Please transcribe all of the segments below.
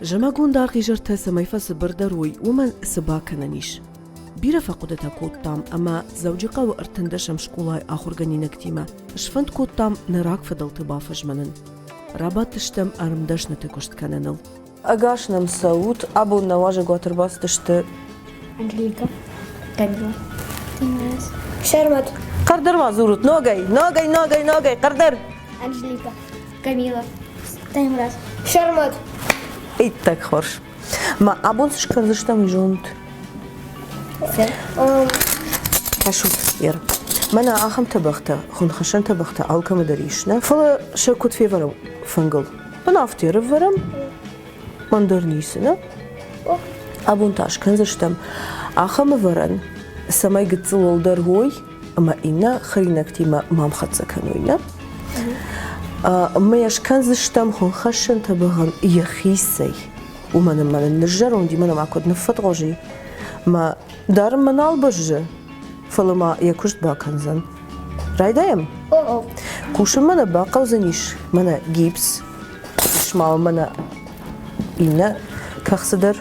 Зымӕгон даргъ изӕртӕ цӕмӕй фӕцыбырдӕр уой, уымӕн цы бакӕнӕн ис? Бирӕ фӕхъуыдытӕ кодтам ӕмӕ Дзӕуджыхъӕуы ӕртындӕсӕм скъолайы ахуыргӕнинӕгтимӕ сфӕнд кодтам нӕ рагфыдӕлты бафӕзмынын. Рабадтыстӕм ӕрмдӕсныты куыст кӕныныл. Ӕгас нӕм цӕут, абон нӕ уазӕгуат ӕрбацыдысты Анжелика, Камила. Сӕрмӕт. Хъӕрдӕр ма дзурут, ногӕй, ногӕй, ногӕй, ногӕй, хъӕрдӕр! Анжелика, Камила, Таймураз. Сӕрмӕт. Иттӕг хорз. Ма абон цы скӕндзыстӕм, уый зонут? Кӕсут, Ер. Мӕнӕ ахӕм тӕбӕгътӕ, хуынхӕссӕн тӕбӕгътӕ алкӕмӕ дӕр ис, нӕ? Фӕлӕ сӕ куыд февӕрӕм фынгыл? Мӕн афтӕ ӕрӕвӕрӕм, ӕндӕр ницы, нӕ? Абон та скӕндзыстӕм ахӕм ӕвӕрӕн, цӕмӕй гыццыл уӕлдӕр уой ӕмӕ иннӕ хӕринӕгтимӕ ма мхӕццӕ кӕной, нӕ? Ӕмӕ йӕ скӕндзыстӕм хуынхӕссӕн тӕбӕгъӕн йӕхицӕй. Уымӕн ӕмӕ нын ныззӕронд и, мӕнӕ ма куыд ныффӕтгъуыз и. Мӕ дарынмӕ нал бӕззы, фӕлӕ ма йӕ куыст бакӕндзӕн. Райдайӕм? Кусынмӕ нӕ бахъӕудзӕнис мӕнӕ гипс, ис ма мӕнӕ иннӕ кӕхцы дӕр.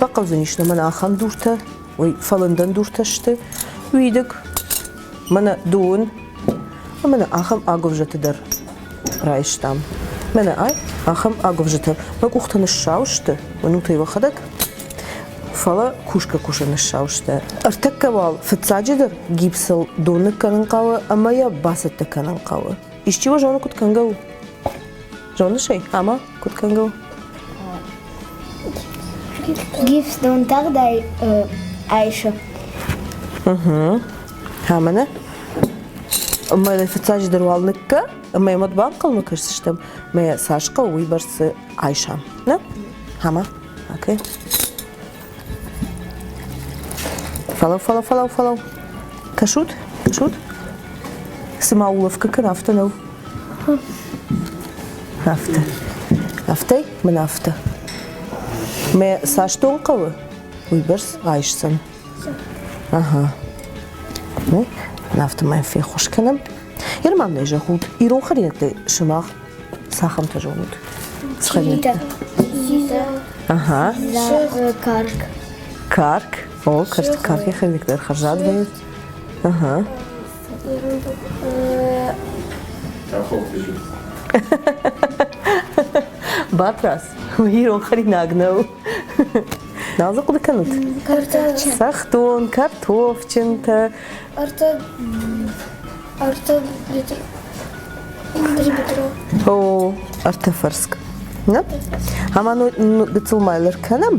Бахъӕудзӕнис нӕ мӕнӕ ахӕм дуртӕ, уый фӕлындӕн дуртӕ сты, уидыг, мӕнӕ дон ӕмӕ мӕнӕ ахӕм агуывзӕты дӕр райстам. Мӕнӕ ай ахӕм агуывзӕтӕ мӕ къухтӕ ныссау сты, уынут ӕй уӕхӕдӕг. Фӕлӕ кусгӕ-кусын ныссау сты. Ӕртӕккӕ уал фыццаджыдӕр гипсыл дон ныккӕнын хъӕуы ӕмӕ йӕ бацӕттӕ кӕнын хъӕуы. Исчи уӕ зоны, куыд кӕнгӕ у? Зоныс ӕй, ӕмӕ куыд кӕнгӕ у? Гипс дон тагъдӕй айсы. Ӕмӕ нӕ? Ӕмӕ фыццаджыдӕр уал ныккӕ, ӕмӕ йӕм уӕд банхъӕлмӕ кӕсдзыстӕм, ӕмӕ йӕ цас хъӕуы, уыйбӕрц дзы айсӕм. Нӕ? Ӕмӕ? Окей. Фӕлӕу, фӕлӕу, фӕлӕу, фӕлӕу. Кӕсут? Кӕсут? Цыма улӕфгӕ кӕн, афтӕ нӕу? Афтӕ. Афтӕ? Мын афтӕ. Мӕ цас дон хъӕуы, уыйбӕрц айсдзӕн. Ага. Ну, афтӕмӕй феххуыс кӕнӕм. Ерман нӕ зӕгъут, ирон хӕринӕгтӕ сымах цахӕмтӕ зонут? Чилитӕ. Ага. Карк. Карк. О, карк хӕринӕгтӕ дӕр хӕрзад вӕййынц. Ага. Батраз, ирон хӕринаг нӕу. Нал дзы хъуыды кӕнут? Цӕхдон, картофджынтӕ. Ӕртӕ бедро. Три бедро. О, ӕртӕ фӕрск. Нӕ? Ӕмӕ гыццыл майлар кӕнӕм.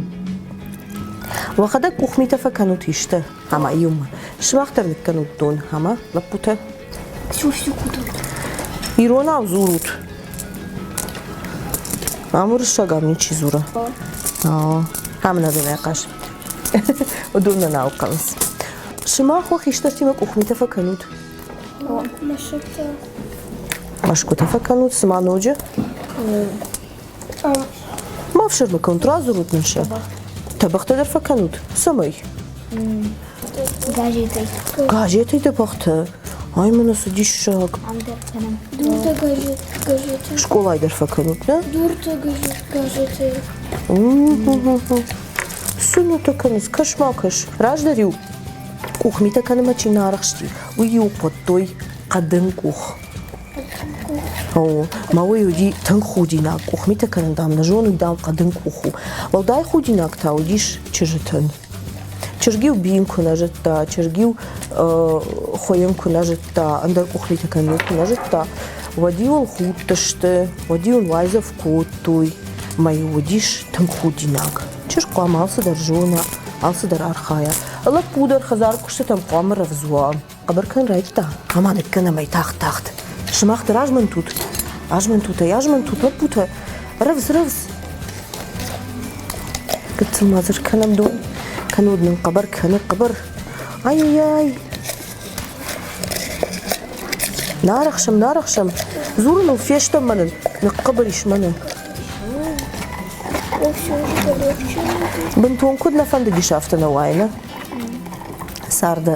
Уӕхӕдӕг къухмитӕ фӕкӕнут исты, ӕмӕ иумӕ. Сымах дӕр ныккӕнут дон, ӕмӕ лӕппутӕ. Всю, всю кутут. Иронау дзурут. Ам уырыссагау ничи дзуры. Ам нӕ донӕй хъаз. Уыдон нӕ нал хъӕуынц. Сымах уӕ хистӕртимӕ къухмитӕ фӕкӕнут? Мӕсгуытӕ. Мӕсгуытӕ фӕкӕнут, цыма ноджы? Ма фсӕрмы кӕнут, радзурут нын сӕ. Тӕбӕгътӕ дӕр фӕкӕнут? Цӕмӕй? Газетӕй. Газетӕй тӕбӕгътӕ? Ай мӕнӕ цы диссаг. Ам дӕр кӕнӕм. Дуртӕ газет, газетӕй. Скъолайы дӕр фӕкӕнут, нӕ? Дуртӕ газет, газетӕй. Цы нутӕ кӕныс? Кӕс-ма кӕс. Раздӕр-иу къухмитӕ кӕнынмӕ чи нӕ арӕхсти, уый-иу хуыдтой хъӕдын къух. О, мӕ уый уыди тынг худинаг. Къухмитӕ кӕнын, дам, нӕ зоны, дам, хъӕдын къух у. Уӕлдай худинаг та уыдис чызджытӕн. Чызг-иу бийын куы нӕ зыдта, чызг-иу хуыйын куы нӕ зыдта, ӕндӕр къухмитӕ кӕнын куы нӕ зыдта, уӕд-иу ыл худтысты, уӕд-иу ын уайдзӕф кодтой. Мӕ-иу уыдис тынг худинаг. Чызг хъуамӕ алцыдӕр зона, алцыдӕр архайа. Лӕппу дӕр хӕдзары куыстытӕм хъуамӕ рӕвдз уа. Хъӕбӕр кӕн райдыдта, ӕмӕ ныккӕнӕм ӕй тагъд-тагъд. Сымах дӕр азмӕнтут, азмӕнтут ӕй, азмӕнтут, лӕппутӕ, рӕвдз, рӕвдз. Гыццыл ма дзы ркӕнӕм дон, кӕннод нын хъӕбӕр кӕны, хъӕбӕр. Ай-яй-яй! Нарӕхсӕм, нарӕхсӕм, дзурыныл фестӕм мӕнӕн, ныхъхъӕбӕр ис мӕнӕ. Бынтон куыд нӕ фӕндыдис, афтӕ нӕ уайы, нӕ? Царды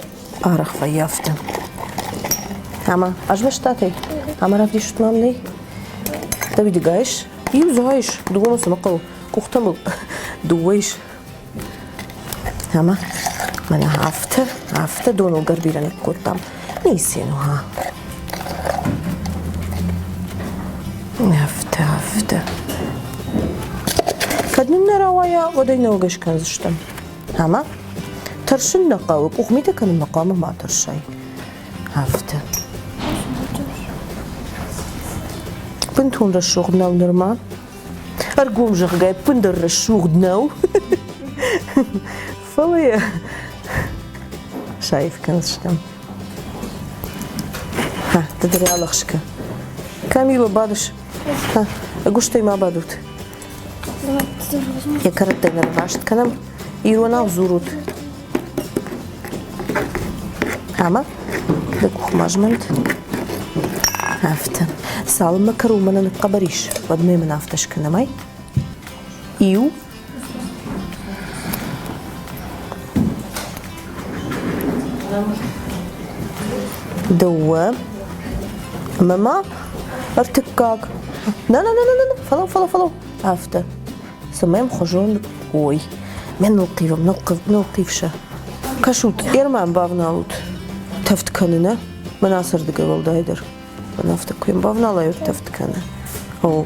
арӕх вӕййы афтӕ. Ӕмӕ ӕзвӕстатӕй ӕмӕ равдисут мӕм нӕй. Дӕ уидыгай ис? Иу дзы ис, дыууӕмӕ цы мӕ хъӕуы? Къухтӕ мыл дыууӕ ис. Ӕмӕ мӕнӕ афтӕ, афтӕ доныл гӕрбирӕ ныккодтам. Ницы йын у, ха. Афтӕ, афтӕ. Кӕд нын нӕ рауайа, уӕд ӕй ногӕй скӕндзыстӕм. Ӕмӕ тӕрсын нӕ хъӕуы, къухмитӕ кӕнынмӕ хъуамӕ ма тӕрсай. Афтӕ. Бынтон рӕсугъд нӕу нырма. Ӕргом зӕгъгӕ, ӕппындӕр рӕсугъд нӕу. Фӕлӕ йӕ саив кӕндзыстӕм. Ха, ды дӕр алӕгъз кӕ. Камила, бадыс? Ха, ӕгуыстӕй ма бадут. Йӕ кӕрӕттӕ ныр раст кӕнӕм. Иронау дзурут. Ӕмӕ дӕ къух ма змӕнт. Афтӕ. Цалынмӕ кӕронмӕ нӕ ныхъхъӕбӕр ис, уӕдмӕ мын афтӕ скӕнӕм, ай? Иу. Дыууӕ. Ӕмӕ ма ӕртыккаг. На, на, на, на, на, фӕлӕуу, фӕлӕуу, фӕлӕуу. Афтӕ. Цӕмӕй ӕмхуызон уой. Мӕ нылхъивӕм, нылхъив сӕ. Кӕсут, ӕрмӕм бавналут. Тӕвд кӕны, нӕ? Мӕн ацырдыгӕй уӕлдайдӕр. Мӕн афтӕ куы йӕм бавналай, уӕд тӕвд кӕны. О,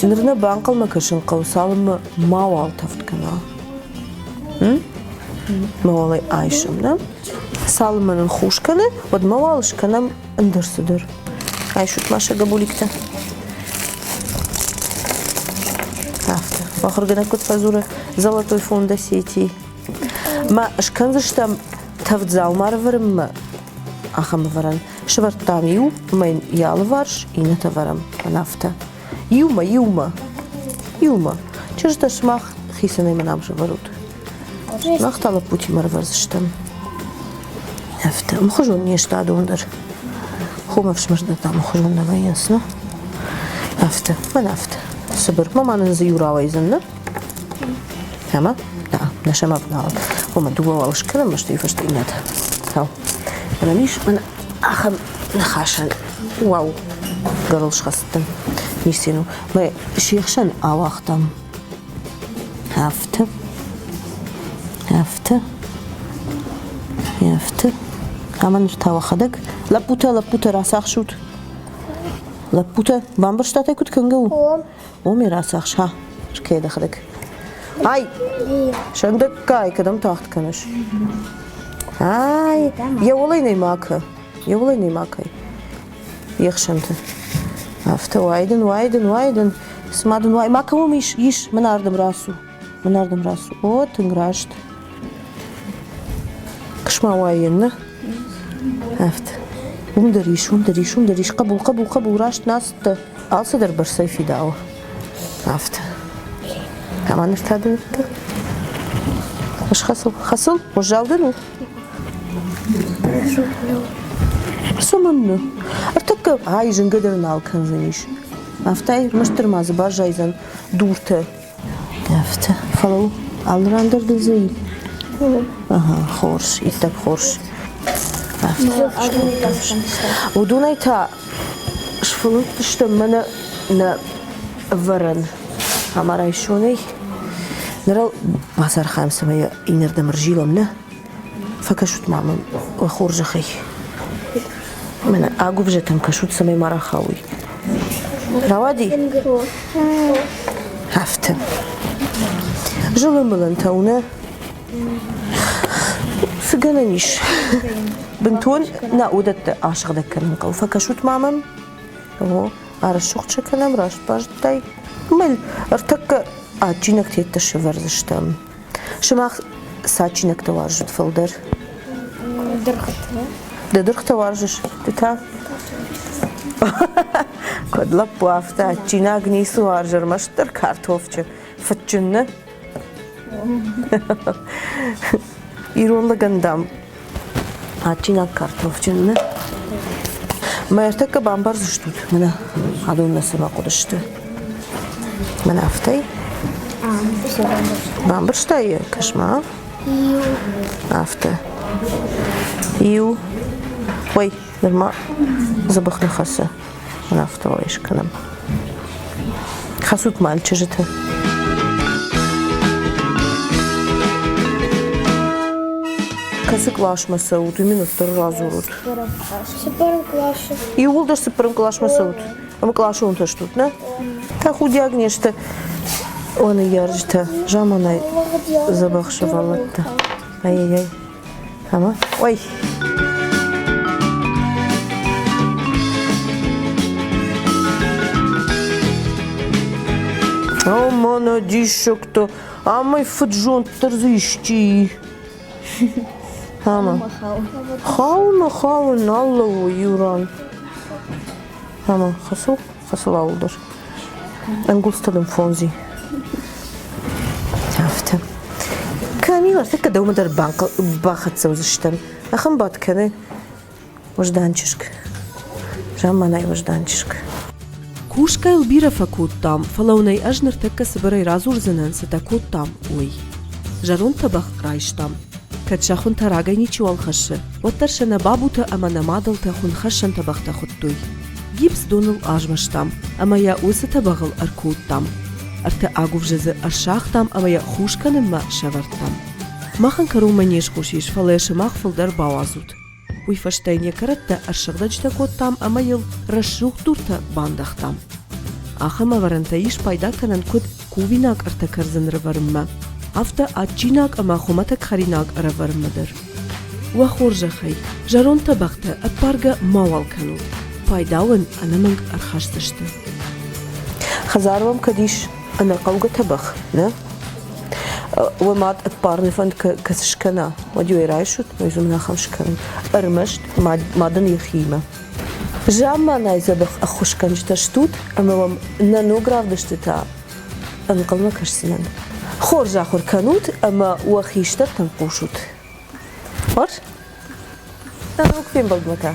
ныр нӕ банхъӕлмӕ кӕсын хъӕуы, цалынмӕ мауал тӕвд кӕна. Мауал ӕй айсӕм, нӕ? Цалынмӕ нын хус кӕны, уӕдмӕ уал скӕнӕм ӕндӕр цыдӕр. Айсут ма сӕ габуликтӕ. Афтӕ. Ахуыргӕнӕг куыд фӕдзуры Золотой фонд Осетии. Ма скӕндзыстӕм тӕвд дзаума ӕрӕвӕрынмӕ ахӕм ӕвӕрӕн. Сӕвӕрдтам иу ӕмӕ йын йӕ алыварс иннӕтӕ ӕвӕрӕм. Афтӕ. Иумӕ, иумӕ, иумӕ. Чызджытӕ сымах хицӕнӕй мӕн ам сӕвӕрут. Мах та лӕппутимӕ ӕрвӕрдзыстӕм. Афтӕ, ӕмхуызон не сты адон дӕр. Хом ӕфсымӕртӕ та ӕмхуызон нӕ вӕййынц, нӕ? Афтӕ, мӕн афтӕ. Цыбыр. Ма нын дзы иу рауайдзӕн, нӕ? Ӕмӕ? Да, нӕ сӕм ӕвналын. Ома дыууӕ уал скӕнӕм, стӕй фӕстӕ иннӕтӕ. Ау. Мӕнӕн ис мӕн ахӕм ныхасӕн. Уау, гӕрыл схӕцыдтӕн. Ницы у. Мӕ се хсӕн ауагътам. Афтӕ. Афтӕ. Афтӕ. Ӕмӕ ныр та уӕхӕдӕг. Лӕппутӕ, лӕппутӕ, рацахсут. Лӕппутӕ, бамбӕрстат ӕй куыд кӕнгӕ у? О, ме рацахс, ха, скӕ дӕхӕдӕг. Ай, сӕндӕггай, кӕдӕм тагъд кӕныс? Ай, йӕ уӕлӕй нӕ ма кӕ, йӕ уӕлӕй нӕ ма кӕ. Йе хсӕнты. Афтӕ уайдын, уайдын, уайдын. Цыма дын уай, ма кӕм ис, ис, мӕн ардӕм рацу. Мӕн ардӕм рацу. О, тынг раст. Кысма уайын, нӕ? Афтӕ. Уым дӕр ис, уым дӕр ис, уым дӕр ис. Хъӕбул, хъӕбул, хъӕбул, раст нӕ ацыдтӕ. Алцыдӕр бӕрцӕй фидауы. Афтӕ. Ӕмӕ ныр та дын Хӕцыл, хӕцыл, уӕззау дын у? Цӕмӕннӕ? Ӕртӕккӕ ай зынгӕ дӕр нал кӕндзӕнис. Афтӕ ӕрмӕстдӕр ма дзы баззайдзӕн дуртӕ. Афтӕ. Фӕлӕуу, алы ран дӕр дын дзы и? Ага, хорз, иттӕг хорз. Афтӕ. Уыдонӕй та сфӕлындтыстӕм мӕнӕ нӕ ӕвӕрӕн. Ӕмӕ райсомӕй ныр бацархайӕм, цӕмӕй иннӕрдӕм ӕрзилӕм, нӕ? Фӕкӕсут ма мӕм уӕ хорзӕхӕй. Мӕнӕ агуывзӕтӕм кӕсут, цӕмӕй ма рахауой. Рауади? Афтӕ. Зылын-мылынтӕ у, нӕ? Цы гӕнӕн ис? Бынтон нӕ уыдӕттӕ асыгъдӕг кӕнын хъӕуы. Фӕкӕсут ма мӕм. О, ӕрӕсугъд сӕ кӕнӕм, раст базыдтай. Мӕл, ӕртӕккӕ адджинӕгтӕ сӕвӕрдзыстӕм. Сымах цы адджинӕгтӕ уарзут фылдӕр? Дыргътӕ. Ды дыргътӕ уарзыс? Ды та? Куыд лӕппу, афтӕ адджинаг ницы уарзы, ӕрмӕстдӕр картофджы. Фыдджын нӕ? Ирон лӕгӕн, дам, адджинаг картофджын нӕ? Мӕ ӕртӕккӕ бамбардзыстут, мӕнӕ адон нӕ цӕмӕ хъуыдысты. Мӕнӕ афтӕ. Бамбӕрстай йӕ? Кӕс-ма. Афтӕ. Иу. Ой, нырма дзӕбӕх нӕ хӕцы. Афтӕ скӕнӕм. Хӕцут ма чызджытӕ. Кӕцы къласмӕ цӕут, уый минут дӕр радзурут. Цыппӕрӕм къласы. Иууылдӕр цыппӕрӕм къласмӕ цӕут? Ӕмӕ къласонтӕ стут, нӕ? Тӕхудиаг не сты уӕ ныййарджытӕ, заманай дзӕбӕх сывӕллӕттӕ. Ай-яй-яй. Ӕмӕ, ой! О, мӕнӕ диссӕгтӕ! Амӕй фыд-зонддӕр дзы исчи и? Ӕмӕ хауы мӕ хауы, нал лӕууы иу ран. Ӕмӕ хӕцыл, хӕцыл ауылдӕр. Ӕнгуылдзтӕ дын фондзи. Афтӕ. Камил, ӕртӕккӕ дӕумӕ дӕр бахӕццӕ уыдзыстӕм. Ахӕм бадт кӕны уӕздан чызг. Замманай уӕздан чызг. Кусгӕ йыл бирӕ фӕкодтам, фӕлӕ уын ӕй ӕз ныртӕккӕ цыбырӕй радзурдзынӕн, цытӕ кодтам, уый. Зӕронд тӕбӕгъ райстам. Кӕд сӕ хуынтӕ рагӕй ничиуал хӕссы, уӕддӕр сӕ нӕ бабутӕ ӕмӕ нӕ мадӕлтӕ хуынхӕссӕн тӕбӕгътӕ хуыдтой. Гипс доныл азмӕстам ӕмӕ йӕ уыцы тӕбӕгъыл ӕркодтам. Ӕртӕ агуывзӕ дзы ӕрсагътам ӕмӕ йӕ хус кӕнынмӕ сӕвӕрдтам. Махӕн кӕронмӕ не схус ис, фӕлӕ йӕ сымах фылдӕр бауадзут. Уый фӕстӕ йын йӕ кӕрӕттӕ ӕрсыгъдӕджытӕ кодтам ӕмӕ йыл рӕсугъд дуртӕ бандӕгътам. Ахӕм ӕвӕрӕнтӕ ис пайда кӕнӕн куыд кувинаг ӕртӕ кӕрдзын ӕрӕвӕрынмӕ, афтӕ адджинаг ӕмӕ хуымӕтӕг хӕринаг ӕрӕвӕрынмӕ дӕр. Уӕ хорзӕхӕй, зӕронд тӕбӕгътӕ ӕппаргӕ мауал кӕнут, пайда уын ӕнӕмӕнг ӕрхӕсдзысты. Хӕдзар уӕм кӕд ис ӕнӕхъӕугӕ тӕбӕгъ, нӕ? Уӕ мад ӕппарыны фӕнд кӕцы скӕна, уӕд-иу ӕй райсут, уый дзы мын ахӕм скӕнын. Ӕрмӕст мадӕн йӕхиимӕ. Замманай дзӕбӕх ӕххуысгӕнджытӕ стут ӕмӕ уӕм нӕ ног равдыстытӕ ӕнхъӕлмӕ кӕсдзынӕн. Хорз ахуыр кӕнут ӕмӕ уӕ хистӕртӕм хъусут. Хорз? Нӕ ног фембӕлдмӕ та.